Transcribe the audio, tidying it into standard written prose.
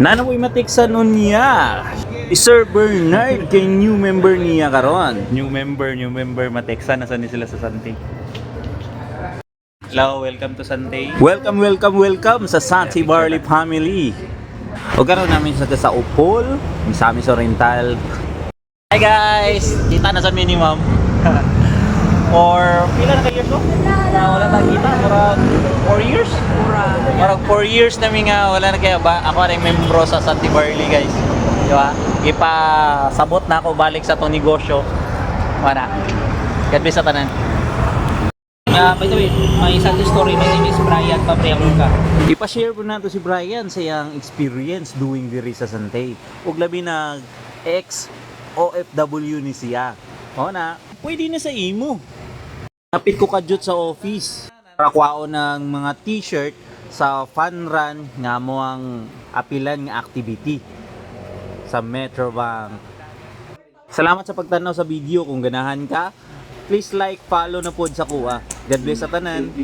Nanamoy matiksan niya. Sir Bernard kay new member niya karon. New member mateksan nasa ni sila sa Sante. Hello, welcome to Sante. Welcome, welcome, welcome sa Sante Barley family. O karon namin sa Upol, Misamis Oriental. Hi guys! Kita na sa minimum. Or pila na ka years ko? Na wala ta kita, murag 4 years? Murag 4 years na mi nga wala na kaya ba ako rin membro sa Santi Barley, guys. Di ba? Ipasabot na ako balik sa tong negosyo. Wala. God bless sa tanan. By the way, my sad story, my name is Brian Pabrialuca. Ipa-share po nato si Brian sa iyang experience doing diri sa Sante. Ug labi na ex OFW ni siya. O na, pwede na sa imo. Napit ko kadyot sa office. Para kwaon ng mga t-shirt sa fun run nga mo ang apilan nga activity sa Metrobank. Salamat sa pagtanaw sa video. Kung ganahan ka, please like, follow na pod sa kuha. God bless sa tanan.